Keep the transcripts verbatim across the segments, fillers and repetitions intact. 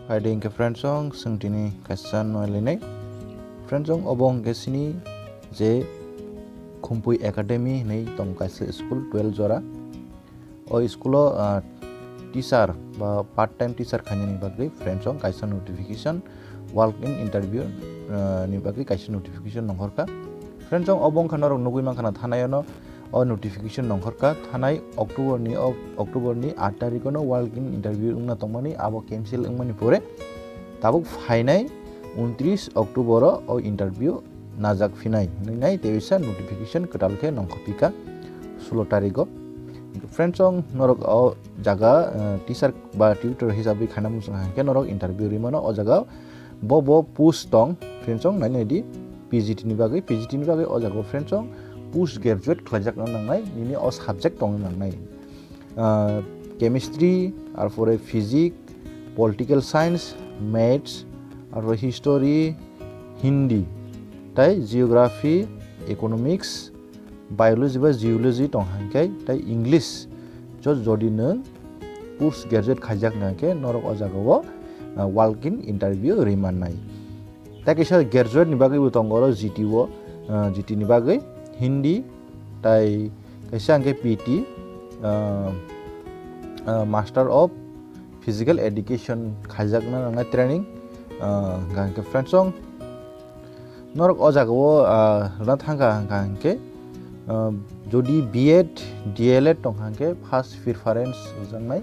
Phaidi hwnkhe friends song, chwng tini kaisa nailainai. Friends song, obo hwnkhe sini je Khumpui Academy hinwi tong kaisa school twelve jora. O school o, ah, teacher ba part time teacher khainani bagwi friends song kaisa notification, walk in interview, ah, ni bagwi kaisa notification nongkhorkha. Friends song, obo wngkha norok nugwi mankha na thanai ono o notification nongkhorkha thanai October ni, o October ni aat tarikh ono walk in interview wngna tongmani, abo cancel wngmani pore tabuk phainai untris October o o interview najak phinai hinwi nai tei bisa notification kwtal khe nongkhopika sulo tarikh o. Friends song, norok o jaga, eh, teacher ba tutor hisabwi khaina muchung hai khe norok interview rimano o jaga bo bo post tong. Friends song, nai nai di P G T ni bagwi, P G T ni bagwi o jaga o friends song post graduate khlaijakna nangnai, nini o subject tongna nangnai. Ah, chemistry, arpore physics, political science, maths, arpore history, Hindi, tai geography, economics, biology ba geology tong hai khe, tai English. Jo-, jodi nwng post graduate khaijak na khe norok o jaga o, ah, walk in interview rimannai. Tai kaisa graduate ni bagwi bo tongo oro G T o, ah, G T ni bagwi Hindi, tai kaisa hwnkhe P T, ah, ah, Master of Physical Education khaijakna nangnai training, ah, hwnkha hwnkhe friends song, norok o jaga o, ah, rwna thangkha hwnkha hwnkhe, ah, jodi B Ed, D L Ed tongkha hwnkhe first preference rwjaknai.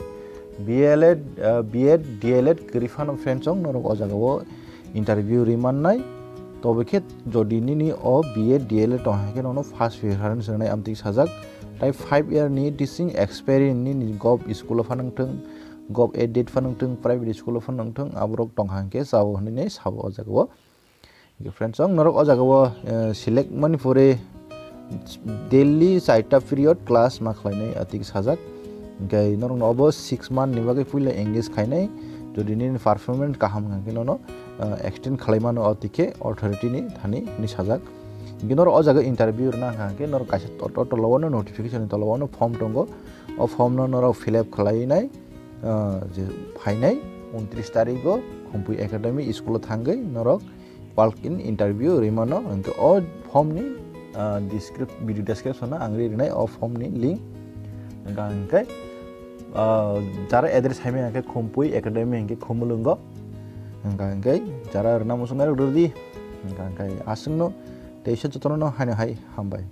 B L Ed, ah, B Ed, D L Ed kwrwi phano friends song, norok o jaga o interview rimannai. Tobe khe jodi nini o B Ed, D L Ed tong hai khe nono first preference rwnai amtwi sajak. Tai five year ni teaching experience nini gov school o phano wngthwng, gov aided phano wngthwng, private school o phano wngthwng, aborok tong hai khe chao hinwi sao o jaga o. Friends song, norok o jaga o, eh, select mani pore daily chaita period class ma khlainai atwi sajak. Hwnkhe norokno obo six month ni bagwi puila engage khainai. Jodi nini performance kaham hwnkha khe nono, ah, extend khlai mano o tikhe authority ni thani hinwi sajak. Hwnkhe norok o jaga interview rwna hwnkha khe norok kaisa to-, to-, tola o no notification ni tola o no form tongo. O form no norok fill up khlainai, ah, je phainai untris tarikh o Khumpui Academy school o thangwi norok walk in interview rwimano, hwnkhe o form ni, ah, descrip-, video description o ang rwi rwnai o form ni link. Hwnkha hwnkhe, ah, jara address hai maya khe Khumpui Academy hwnkhe Khumulwngo. Hwnkha hwnkhe jara rwna muchungnai rok rwdi. Hwnkha hwnkhe aswkno teisa jotono no haino hai hambai.